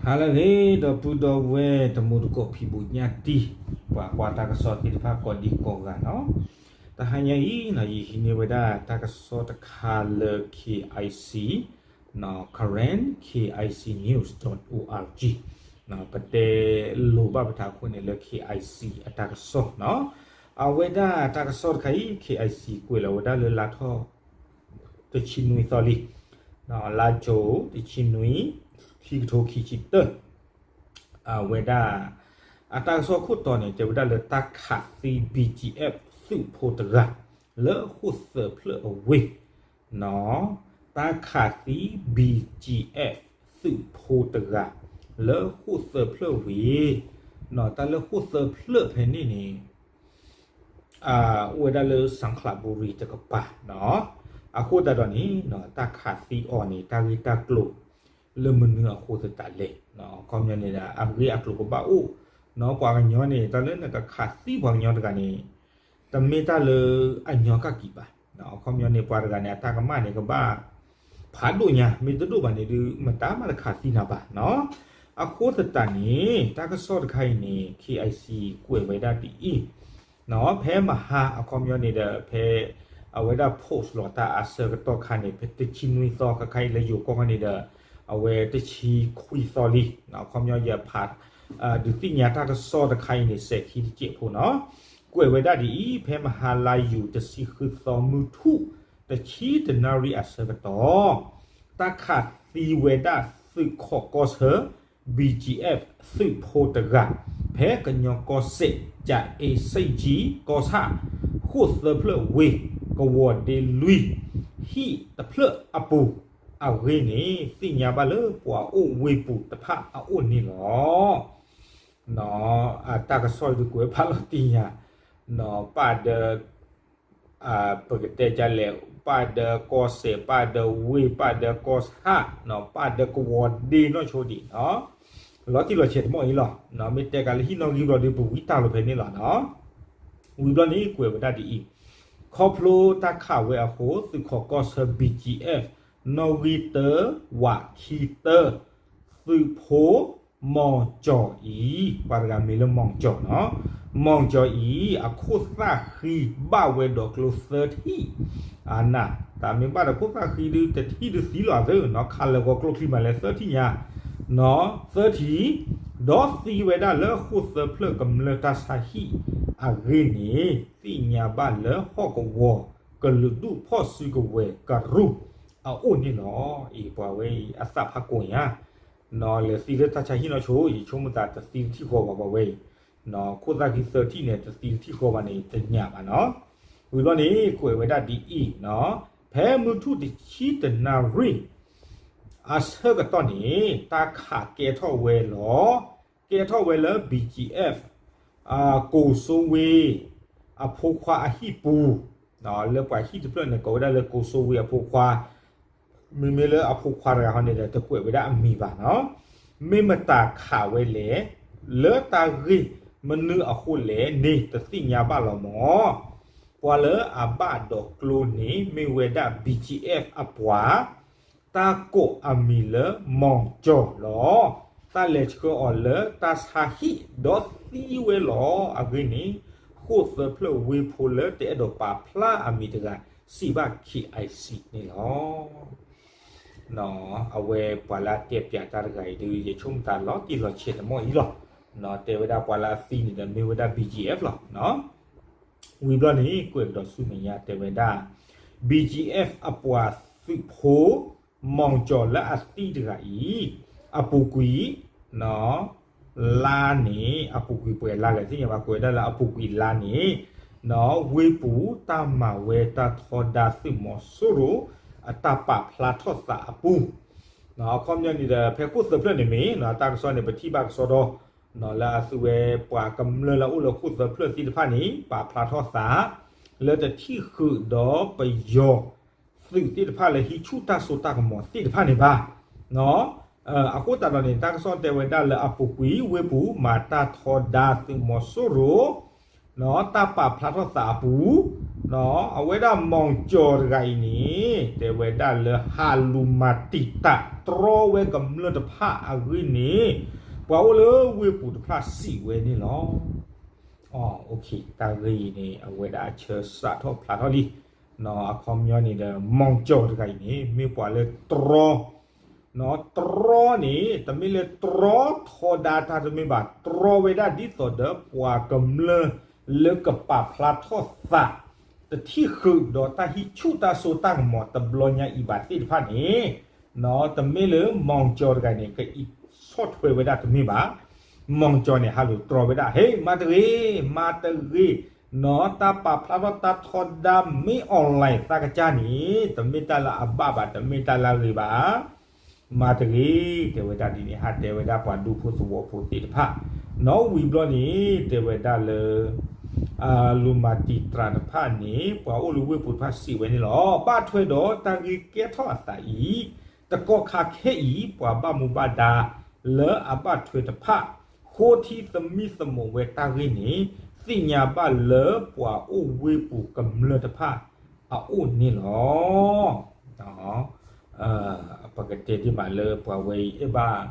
ဟါလၢအဂ့ၤ ဒီပုၢ်ဒီဝဲၢ်တံၤသကိးဖံးဘူးညၣ်တံၢ် ပှၤကွၢ်တၢ်ကစီၣ်သ့ၣ်တဖၣ်ကိးဒံကိးဂၤနီၤ, တဟါညါအံၤနီၤ ယဟံးန့ၢ်ဝဲဒၣ်တၢ်ကစီၣ်တခါလၢ KIC, Karen K I C News dot O R G ပတဲလိၤဘၣ်ပထးခိၣ်န့ၣ်လၢ KIC အတၢ်ကစီၣ်နီၤ, အဝဲဒၣ်တၢ်ကစီၣ်တခါအံၤ KIC ကွဲးလီၤဝဲဒၣ်လၢလါထီၣ် တဆံနွံသီလံ, လါကၠိ တဆံနွံ ခံကထိခံဆံတၢ, အဝဲဒၣ် အတၢ်ကစီၣ်ခိၣ်တီန့ၣ် တဲဝဲဒၣ်လၢတၢ်ခးသံ BGF သုးဖိတဂၤ လၢဃိၣ်သၢဖျၢၣ်အဝ့ၢ်, တၢ်ခးသံ BGF သုးဖိတဂၤ လၢဃိၣ်သၢဖျၢၣ်ဝ့ၢ်, တၢ်လၢဃိၣ်သၢဖျၢၣ်ဖဲန့ၣ်န့ၣ် အိၣ်ဝဲဒၣ်လၢ စံခလးဘူရံၤ တကပၤနီၤ, အဃိသတးဒီးန့ၣ် တၢ်ခးသံအီၤန့ၣ် တၢ်ဂ့ၢ်တၢ်ကျိၤ လၢမနုၤအဃိသတးလဲၣ်, အခီပညီန့ၣ်ဒီး အဂ့ၢ်အကျိၤကဘၣ်အိၣ်, ပှၤကညီန့ၣ် တၢ်လၢနကခးသံပှၤကညီတဂၤန့ၣ် တမ့ၢ်တၢ်လၢအညီကၣ်ကံၤဘၣ်, အခီပညီန့ၣ် ပှၤတဂၤန့ၣ် အတၢ်ကမၣ်န့ၣ်ကဘၣ် ဖးဒိၣ်ညါ မ့ၢ်တဒိၣ်ဘၣ်န့ၣ်ဒုး မတၤမးတခးသံနၤဘၣ်နီၤ, အဃိသတးန့ၣ် တၢ်ကစီၣ်တခါအံၤန့ၣ် KIC ကွဲးဝဲဒၣ်ဒ်အံၤ, ဖဲမဟါအခီပညီန့ၣ်ဒီး ဖဲအဝဲဒၣ် post လီၤတၢ်အဆၢကတီၢ်ခါန့ၣ် ဖဲတဆံနွံသီခါခါအံၤလၢယိၤကီၢ်ခါန့ၣ်ဒီး အဝဲတဆံခွံသီလံ, အခီပညီယဖး ဒုးသ့ၣ်ညါတၢ်ကစီၣ်တခါအံၤန့ၣ် စဲးခံတစဲးဖိနီၤ, ကွဲးဝဲဒၣ်ဒ်အံၤ ဖဲမဟါလါယူၤတဆံဃုသီ မုၢ်ထူၣ် တဆံတနၣ်ရံၣ်အဆၢကတီၢ် တၢ်ခးသံဝဲဒၣ်သုးခိးကီၢ်ဆၢ BGF သုးဖိတဂၤ ဖဲကညီကီၢ်စဲၣ် ကၠၤအ့စ့ၣ်ကၠံ ကီၢ်ဆၣ် ဃိၣ်သၢဖျၢၣ်ဝ့ၢ် ကဝီၤဒ့လွံၢ် ဟံၣ်တဖျၢၣ်အပူၤ အဂ့ၢ်န့ၣ် သ့ၣ်ညါဘၣ်လၢပှၤအိၣ်ဝ့ၢ်ပူၤတဖၣ်အအိၣ်န့ၣ်လီၤ. တၢ်ကစီၣ်ဒုးကွဲးဖးလီၤတံၢ်ညါ ပၢ်ဒီး ပကတဲဒ်လဲၣ် ပၢ်ဒီးကီၢ်စဲၣ် ပၢ်ဒီးဝ့ၢ် ပၢ်ဒီးကီၢ်ဆၣ် ပၢ်ဒီးကဝီၤဒ့နီၢ်ဆိဒံးနီၤ, လီၤတံၢ်လီၤဆဲးတမီၢ်အံၤလီၤ. မ့ၢ်တဲကးလၢဟံၣ်နီၣ်ဂံၢ်ဘျီဒုး ပဝံတၢ်လီၤဖဲန့ၣ်လီၤနီၤ. ဝံၤဘျီန့ၣ် ကွဲးဝဲဒၣ်ဒ်အံၤ, ခီဖျိတၢ်ခးဝဲအဃိ သုးခိးကီၢ်ဆၢ BGF နီၣ်ဂံၢ်တၢ ဝးခံတၢ သုးဖိ မီၣ်ကၠီၤအံၤ ပှၤတဂၤမံၤလၢမီၣ်ကၠီၤနီၤ, မီၣ်ကၠီၤအံၤ အခိၣ်သၣ်ဃံဘၣ်ဝဲဒီးကျိသၢထံၣ်, အနၢ် တၢ်မ့ၢ်ဘၣ်ဒီးခိၣ်သၣ်ဃံဒုး တထံၣ်ဒုးသံလီၤအသၢနီၤ, ခးလၢာ်ဂီၤကျိချံမးလဲၣ်သၢထံၣ်ညါ နီၤ သၢထံၣ်, ဒီးသံဝဲဒၣ်လၢဃိၣ်သၢဖျၢၣ်ကမျၢၢ်တၢ်ဆါဟံၣ်အဂ့ၢ်န့ၣ် သ့ၣ်ညါဘၣ်လၢဟီၣ်ကဝီၤကလုာ်ဒူၣ်ဖီၣ်စုကဝဲၤကရူၢ်အအိၣ်န့ၣ်လီၤ. အံၤပှၤဝဲအံၤအသးဖးကိးညါ နီၤလဲၤသံလၢတၢ်ဆါဟံၣ်နီၢ်ဆိ ယဆိကမိၣ်သးတသံတထံၣ်ဃီဘၣ်ပှၤဝဲအံၤ, ခိၣ်သၣ်ဃံသၢထံၣ်န့ၣ် တသံတထံၣ်ဃီဘၣ်န့ၣ် တညၣ်ဘၣ်နီၤ. ဝံၤဘျီန့ၣ် ကွဲးဝဲဒၣ်ဒ်အံၤနီၤ, ဖဲမုၢ်ထူၣ်တဆံတနၣ်ရံၣ် အဆၢကတီၢ်န့ၣ် တၢ်ခးကဲထီၣ်ဝဲလီၤ. ကဲထီၣ်ဝဲလၢ BGF ကိးစိဝ့ အဖိခွါအဟံၣ်ပူၤ, လၢပှၤဟံၣ်တဖျၢၣ်န့ၣ် ကိးဝဲဒၣ်လၢကိးစိဝ့အဖိခွါ, မ့မ့ၢ်လၢအဖိခွါတဂၤဟီန့ၣ်ဒီး တကွဲးဝဲဒၣ်အမံၤဘၣ်နီၤ. မ့ၢ်မတၤခးဝဲလဲၣ်, လၢတၢ်ဂ့ၢ်မနုၤအဃိလဲၣ်န့ၣ် တသ့ၣ်ညါဘၣ်လီၤမၢ်. ပှၤလၢအဘၣ်ဒီးကျိန့ၣ် မ့ၢ်ဝဲဒၣ် BGF အပှၤ တၢ်ကိးအမံၤလၢ မီၣ်ကၠီၤ လီၤ. တၢ်လဲၤဆှၢအီၤလၢတၢ်ဆါဟံၣ်ဒီးသံဝဲလီၤ. အဂ့ၢ်န့ၣ် ဃိၣ်သၢဖျၢၣ်ဝ့ၢ်ဖိလၢတအဲၣ်ဒိးပာ်ဖျါအမံၤတဂၤ စံးဘၣ် KIC န့ၣ်လီၤ. အဝဲပှၤလၢအတဲပၠးတၢ်တဂၤအံၤဒုး ယဆိကမိၣ်သးလီၤတံၢ်လီၤဆဲးတမီၢ်အံၤလီၤ. တဲဝဲဒၣ်ပှၤလၢအသံန့ၣ်ဒီးမ့ၢ်ဝဲဒၣ် BGF လီၤ. ဝံၤဘျီန့ၣ် ကွဲးကဒီးဆူမဲာ်ညါတဲဝဲဒၣ် BGF အပှၤသုးဖိ မီၣ်ကၠီၤလၢအသံတဂၤအံၤ အပူၤကွံာ် လါန့ၣ် အပူၤကွံာ်ပှဲၤလါလဲၣ် သ့ၣ်ညါဘၣ် ကွဲးဒၣ်လၢအပူၤကွံာ်လါန့ၣ် ဝ့ၢ်ပူၤတၢ်မၤဝဲတၢ်ထီဒါသုးမီၤစိရိၤ အတၢ်ပာ်ဖျါထီၣ်သးအပူၤ အခီပညီန့ၣ်ဒီး ဖဲခိၣ်သၢဖျၢၣ်န့ၣ်မ့ၢ် တၢ်ကစီၣ်န့ၣ် ပထံၣ်ဘၣ်ကစီဒီ လၢအသုဝဲပှၤကမျၢၢ်လၢအအိၣ်လၢခိၣ်သၢဖျၢၣ်သ့ၣ်တဖၣ်န့ၣ် ပာ်ဖျါထီၣ်သး လၢတထံၣ်ဃုာ်ဒီးပယီၤသုးသ့ၣ်တဖၣ်လၢဟံးဆူၣ်တၢ်စိတၢ်ကမီၤသ့ၣ်တဖၣ်န့ၣ်ဘၣ်. အဃိသတးဒီးန့ၣ် တၢ်ကစီၣ်တဲဝဲဒၣ်လၢအပူၤကွံာ် ဝ့ၢ်ပူၤမၤတၢ်ထီဒါသုးမီၤစိရိၤ တၢ်ပာ်ဖျါထီၣ်သးအပူၤ အဝဲဒၣ် မောင်ကျော် တဂၤအံၤန့ၣ် တဲဝဲဒၣ်လၢဟးလူၤမၤတံာ်တာ်တြီဝဲကမျၢၢ်တဖၣ်အဂ့ၢ်န့ၣ် ပှၤအိၣ်လၢဝ့ၢ်ပူၤတဖၣ်စံးဝဲန့ၣ်လီၤ. တၢ်ဂ့ၢ်အံၤန့ၣ် အဝဲဒၣ်အဆၢစးထီၣ်ဖျါထီၣ်လံ. အခီပညီန့ၣ်ဒီး မောင်ကျော် တဂၤအံၤန့ၣ် မ့ၢ်ပှၤလၢတြီ တြီန့ၣ် တမ့ၢ်လၢတြီထီဒါတၢ်တမ့ၢ်ဘၣ်, တြီဝဲဒၣ်ဒ်သိးဒီးပှၤကမျၢၢ်လၢကပာ်ဖျါထီၣ်သး တထံၣ်ဃုာ်ဒီးတၢ်ဟံးဆူၣ်တၢ်စိတၢ်ကမီၤတဘျီညါအံၤဘၣ်သ့ၣ်တဖၣ်န့ၣ်, တမ့ၢ်လၢ မောင်ကျော် တဂၤန့ၣ် ကအံးဆီၣ်ထွဲဝဲဒၣ်တမ့ၢ်ဘၣ်. မောင်ကျော် န့ၣ် ဟးလူၤတြီဝဲဒၣ် ဟ့ၣ် မၤတဂ့ၤ, မၤတဂ့ၤ, နီၢ် တၢ်ပာ်ဖျါထီၣ်တၢ်ထီဒါမ့ၢ် online သးကစၢ်န့ၣ် တမ့ၢ်တၢ်လၢအဘၣ်ဘၣ်, တမ့ၢ်တၢ်လၢအဂ့ၤဘၣ်, မၤတဂ့ၤ, တဲဝဲဒၣ်ဒ်န့ၣ် ဟးတဲဝဲဒၣ်ပှၤဒူဖိသဝီဖိသ့ၣ်တဖၣ်, နီၢ် ဝံၤဘျီန့ၣ် တဲဝဲဒၣ်လၢ လူၤမၤတံာ်တာ်တဖၣ်န့ၣ် ပှၤအိၣ်လၢဝ့ၢ်ပူၤတဖၣ်စံးဝဲန့ၣ်လီၤ. ဘၣ်ထွဲဒီးတၢ်ဂ့ၢ်ကဲထီၣ်အသးအံၤ တကီၢ်ခါခဲအံၤ ပှၤဘၣ်မူဘၣ်ဒါလၢအဘၣ်ထွဲတဖၣ် ဃိထံသမံသမိးဝဲတၢ်ဂ့ၢ်န့ၣ် သ့ၣ်ညါဘၣ်လၢပှၤအိၣ်ဝ့ၢ်ပူၤကမျၢၢ်တဖၣ်အအိၣ်န့ၣ်လီၤ. ပကတဲဒ်မးလၢပှၤဝဲအံၤအဲၣ်ဘၣ်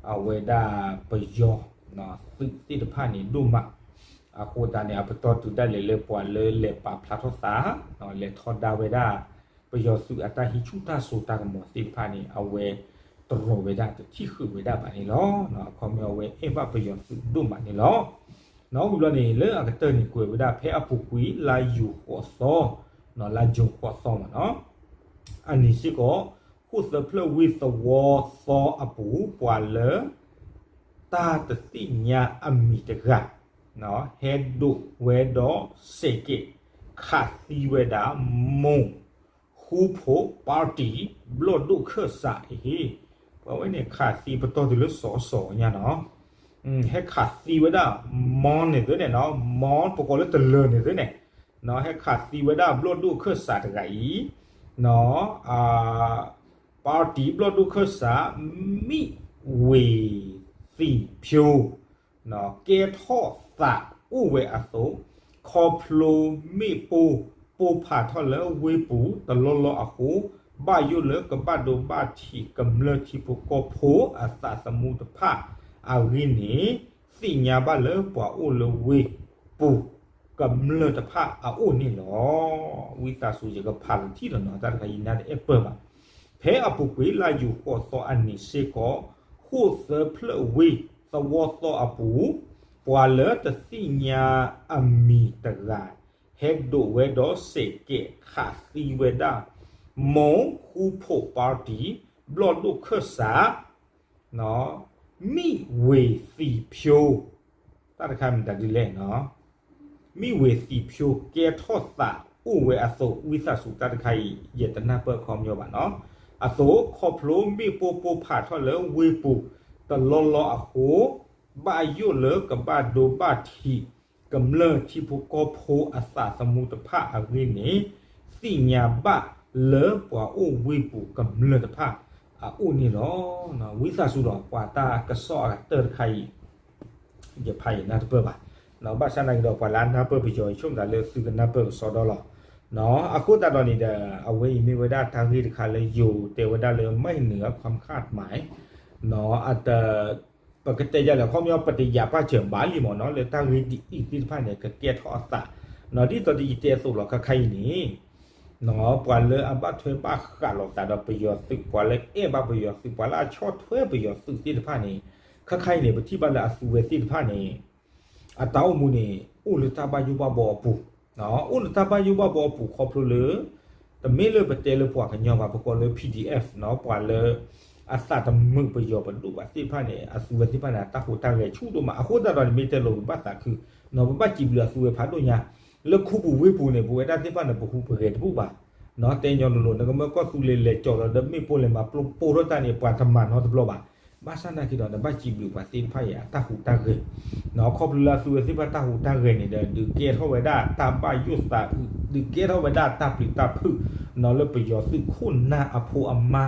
အဝဲဒၣ်ပယီၤသုးသ့ၣ်တဖၣ်န့ၣ်ဒိၣ်မး, အဃိသတးန့ၣ် အပတီၢ်တုၤဒၣ်လဲာ်လၢပှၤလၢလဲၤပာ်ဖျါထီၣ်သး လဲၤထီဒါဝဲဒၣ် ပယီၤသုးအတၢ်ဟံးဆူၣ်တၢ်စိတၢ်ကမီၤသ့ၣ်တဖၣ်န့ၣ် အဝဲတြီဝဲဒၣ်တထံၣ်ဃုာ်ဝဲဒၣ်ဘၣ်န့ၣ်လီၤ. အခီပညီအဝဲအဲၣ်ဘၣ်ပယီၤသုးဒိၣ်မးန့ၣ်လီၤ. နီၢ် ဝံၤဘျီန့ၣ် လၢအကတၢၢ်န့ၣ်ကွဲးဝဲဒၣ်ဖဲအပူၤကွံာ်လါယူၤဃိးသီ, လါယူၤဃိးသီမးနီၢ် အနံၤစ့ၢ်ကီး ဃိၣ်သၢဖျၢၣ်ဝ့ၢ်သဝီသီအပူၤ ပှၤလၢ တၢ်တသ့ၣ်ညါအမံၤတဂၤ ဟဲဒိးဝဲဒီးစဲးကဲးခးသံဝဲဒၣ် မုၢ်ဃူဖိး party ဘျီၣ်ဒိၣ်ခၢၣ်စးအံၤ, ပှၤဝဲန့ၣ်ခးသံပတီၢ်တုၤလၢစီၤစီၤညါနီၢ်, ဟဲခးသံဝဲဒၣ် မီၢ်န့ၣ်သ့န့ၣ်နီၢ်, မီၢ်ပကိးလၢတလၢန့ၣ်သ့န့ၣ်, ဟဲခးသံဝဲဒၣ်ဘျီၣ်ဒိၣ်ခၢၣ်စးတဂၤအံၤ party ဘျီၣ်ဒိၣ်ခၢၣ်စး မံၣ်ဝ့ၤသံၣ်ဖၠိ ကဲထီၣ်သးအိၣ်ဝဲအသိး, ခီဖျိမ့ၣ်ပိၢ်ပိၢ်ဖးထီၣ်လၢဝ့ၢ်ပူၤတလီၢ်လီၢ်အဃိ, ဘၣ်ယိၣ်လၢကဘၣ်ဒိဘၣ်ထံးကမျၢၢ်ထံဖိကီၢ်ဖိအသးသမူတဖၣ်အဂ့ၢ်န့ၣ်, သ့ၣ်ညါဘၣ်လၢပှၤအိၣ်လၢဝ့ၢ်ပူၤကမျၢၢ်တဖၣ်အအိၣ်န့ၣ်လီၤ. ဝံသးစူၤ ယကဖးလီၤထံၣ်လီၤနီၢ်, တၢ်တခါအံၤနၢ်တအဲၣ်ပၢၢ်ဘၣ်. ဖဲအပူၤကွံာ်လါယူၤဃိးသီအနံၤစ့ၢ်ကီး, ဃိၣ်သၢဖျၢၣ်ဝ့ၢ်သဝီသီအပူၤ, ပှၤလၢတသ့ၣ်ညါအမံၤတဂၤ ဟဲဒိးဝဲဒီးစဲးကဲးခးသံဝဲဒၣ် မုၢ်ဃူဖိး party ဘျီၣ်ဒိၣ်ခၢၣ်စး မံၣ်ဝ့ၤသံၣ်ဖၠိ, တၢ်တခါမ့ၢ်တၢ်ဒ်လဲၣ်နီၢ်, မံၣ်ဝ့ၤသံၣ်ဖၠိကဲထီၣ်သးအိၣ်ဝဲအသိး ဝံသးစူၤ တၢ်တခါအံၤ ယတနၢ်ပၢၢ်အခီပညီဘၣ်နီၢ်, အသိး ခီဖျိမ့ၣ်ပိၢ်ပိၢ်ဖးထီၣ်လၢဝ့ၢ်ပူၤတလီၢ်လီၢ်အဃိ, ဘၣ်ယိၣ်လၢကဘၣ်ဒိဘၣ်ထံးကမျၢၢ်ထံဖိကီၢ်ဖိအသးသမူတဖၣ်အဂ့ၢ်န့ၣ်, သ့ၣ်ညါဘၣ်လၢပှၤအိၣ်ဝ့ၢ်ပူၤကမျၢၢ်တဖၣ်အအိၣ်န့ၣ်လီၤ. ဝံသးစူၤဒီး ပှၤတၢ်ကစီၣ်အကတၢၢ်တခါအံၤ ယဖးယနၢ်တပၢၢ်ဘၣ်, ဘၣ်ဆၣ်သနာ်က့ဒီး ပှၤလၢအနၢ်ပၢၢ်ပယီၤအံၤ ဆိကမိၣ်သးလၢသုကနၢ်ပၢၢ်ကစီဒီလီၤ. အဃိသတးဒီးန့ၣ်ဒီး အဝဲအံၤမ့ၢ်ဝဲဒၣ်တၢ်ဂ့ၢ်တခါလၢယိၤတဲဝဲဒၣ်လၢ ไม่เหนือความคาดหมาย အတ ပကတဲယၤလဲၣ် အခီပညီ ပတယာ်ပာ်စၢၤဘၣ်လံမ့ၢ်နီၢ် လၢတၢ်ဂ့ၢ်ဒ်အံၤသ့ၣ်တဖၣ်န့ၣ် ကကဲထီၣ်အသး, ဒ်သိးဒီးယတဲအသိးလီၤ ခါခါအံၤန့ၣ် ပှၤလၢအဘၣ်ထွဲဘၣ်ဃးလိာ်သးဒီးပယီၤသုး ပှၤလၢအဲၣ်ဘၣ်ပယီၤသုး ပှၤလၢအဆီၣ်ထွဲပယီၤသုးသ့ၣ်တဖၣ်န့ၣ်, ခါခါအံၤန့ၣ် ပထံၣ်ဘၣ်လၢအသုဝဲသ့ၣ်တဖၣ်န့ၣ် အတၢ်အိၣ်မူန့ၣ် အိၣ်လၢတၢ်ဘၣ်ယိၣ်ဘၣ်ဘှီအပူၤ, အိၣ်လၢတၢ်ဘၣ်ယိၣ်ဘၣ်ဘှီအပူၤခီဖျိလၢ တမ့ၢ်လၢပတဲလၢပှၤကညီဘၣ် ပကိးလၢ PDF နီၢ် ပှၤလၢ အသးတမုာ်ပယီၤပဒိၣ်ဘၣ်သ့ၣ်တဖၣ်န့ၣ် အသုဝဲသ့ၣ်တဖၣ်န့ၣ် အတၢ်ဟူးတၢ်ဂဲၤဆူၣ်ဒိၣ်မး. အဃိသတးဒီးန့ၣ် မ့ၢ်တဲလိာ်ကဘၣ်သးခု နီၢ် ပဘၣ်စံးဘျုးအသုဝဲဖးဒိၣ်ညါ လၢခူပူၤဝ့ၢ်ပူၤန့ၣ် ပဝဲဒၣ်သ့ၣ်တဖၣ်န့ၣ် ပဟူးပဂဲၤတဘူၣ်ဘၣ်, နီၢ် တဲညီလိၤလိၤ နကမၢကီၢ်သူလ့ၤလဲၤကၠီၤလီၤဒီးမ့ၣ်ပိၢ်လဲၤမၤပိၢ်ထီၣ်တၢ်န့ၣ် ပှၤတမၤနီတဘျီဘၣ်. ဘၣ်ဆၣ်သနာ်က့ဒီး နဘၣ်စံးဘျုးပှၤသ့ၣ်တဖၣ်အံၤ အတၢ်ဟူးတၢ်ဂဲၤ နီၢ် ခီဖျိလၢအသုဝဲသ့ၣ်တဖၣ်တၢ်ဟူးတၢ်ဂဲၤန့ၣ်ဒီး ဒုးကဲထီၣ်ဝဲဒၣ်တၢ်ဘၣ်ယိၣ်သးအုး ဒုးကဲထီၣ်ဝဲဒၣ်တၢ်ပျံၤတၢ်ဖုး နီၢ် လၢပယီၤသုးခိၣ်နၢ်အဖိအမါ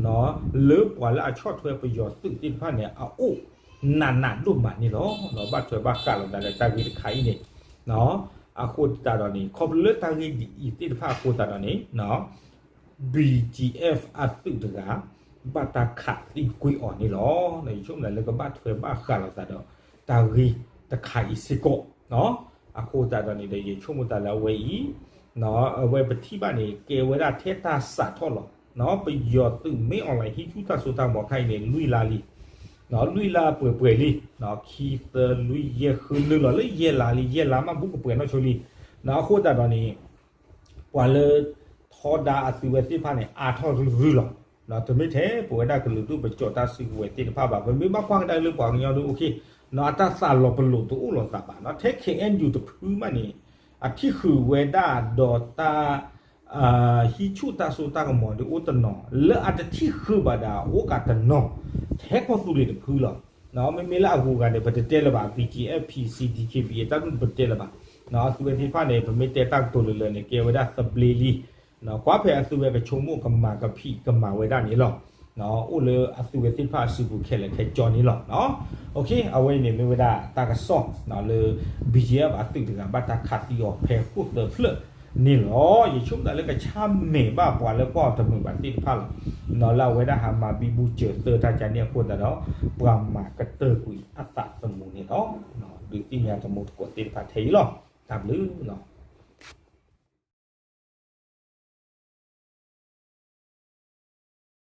နီၢ် လၢပှၤလၢအဆီၣ်ထွဲပယီၤသုးသ့ၣ်တဖၣ်န့ၣ် အအိၣ်နးနးဒိၣ်မးန့ၣ်လီၤ. နီၢ် ဘၣ်ထွဲဘၣ်ဃးလိာ်သးလၢတၢ်ဂ့ၢ်တခါအံၤန့ၣ် နီၢ် အဃိသတးဒီးန့ၣ် ခီဖျိလၢတၢ်ဂ့ၢ်ဒ်အံၤသ့ၣ်တဖၣ်အဃိသတးဒီးန့ၣ် BGF အသုးတဂၤ ဘၣ်တၢ်ခးသံကွံာ်အီၤန့ၣ်လီၤ. ယဆိကမိၣ်သးလၢကဘၣ်ထွဲဘၣ်ဃးလိာ်သးဒီး တၢ်ဂ့ၢ်တခါအံၤစ့ၢ်ကီး အဃိသတးဒီးန့ၣ်ဒီး ယဆိကမိၣ်သးလၢအဝဲအံၤ အဝဲပထံၣ်ဘၣ်န့ၣ် ကဲဝဲဒၣ်ထဲတၢ်စးထီၣ်လီၤ. ပယီၤသုးမ့ၢ်အီၤလၢဟံးဆူၣ်တၢ်စိတၢ်ကမီၤခါအံၤန့ၣ် လွံၢ်လါလံ လွံၢ်လါပှဲၤပှဲၤလံ ခံသၢလွံၢ်ယဲၢ်ဃုနုာ်လီၤလၢယဲၢ်လါလံ ယဲၢ်လါမးဘူးကပှဲၤနီၢ်ဆိလံ. အဃိသတးဒီးန့ၣ် ပှၤလၢ ထီဒါအသုးဝဲသ့ၣ်တဖၣ်န့ၣ် အါထီၣ်ရုၢ်ရုၢ်လီၤ. တမ့ၢ်ထဲပဝဲဒၣ်ကလုာ်ဒူၣ်ပကၠီၣ်တၢ်စုကဝဲၤသ့ၣ်တဖၣ်ဘၣ် ပမ့ၢ်ဘၣ်ကွၢ်ကဒါလၢပှၤကညီဒုးအိၣ်ခ့ အတၢ်သးလီၤပလိာ်တအိၣ်လိာ်သးဘၣ် ထဲ KNU တဖုမးန့ၣ် အထံၣ်ဃုာ်ဝဲဒၣ်ဒီးတၢ် ဟံးဆူၣ်တၢ်စိတၢ်ကမီၤဒုးအိၣ်တနီၤ လၢအတထံၣ်ဃုာ်ဘၣ်ဒီးအိၣ်ကးတနီၤ ထဲကီၢ်သူလ့ၤတဖုလီၤ. မ့မ့ၢ်လၢအဂုၤအဂၤန့ၣ် ပတတဲလၢၤဘၣ် BGF PC DKBA တၢ်ဒုးပတဲလၢၤဘၣ်. အသုးဝဲသ့ၣ်တဖၣ်န့ၣ် ပမ့ၢ်တဲတၢ်ကတိၤလၢာ်လၢာ်န့ၣ် ကဲဝဲဒၣ်သဘျ့လံ ကွၢ်ဖဲအသုးဝဲကဆိကမိၣ်ကမၤကဖံးကမၤဝဲဒၣ်န့ၣ်လီၤ. အိၣ်လၢအသုးဝဲသ့ၣ်တဖၣ်အစုပူၤခဲလၢာ်ခဲဆ့န့ၣ်လီၤ. အဝဲန့ၣ်မ့ၢ်ဝဲဒၣ်တၢ်ကစီၣ်လၢ BGF အသုးတဂၤဘၣ်တၢ်ခးသံအီၤဖဲဃိၣ်သၢဖျၢၣ်န့ၣ်လီၤ. ယဆိကမိၣ်သးလၢကဆါမဲာ်ဘၣ်ပှၤလၢကွၢ်အီၤတမုာ်ဘၣ်သ့ၣ်တဖၣ်လီၤ. လၢအဝဲဒၣ်ဟးမၤဘံဘူစၢၤသၢတၢ်ကန့ၣ်အဃိသတးဒီး ပှၤမၤကတၢၢ်ကွံာ်အသးသမူန့ၣ်လီၤ. ဒုးသ့ၣ်ညါတမူတကိးသ့ၣ်တဖၣ်ထဲအံၤလီၤ. တၢ်ဘျုးလီၤ.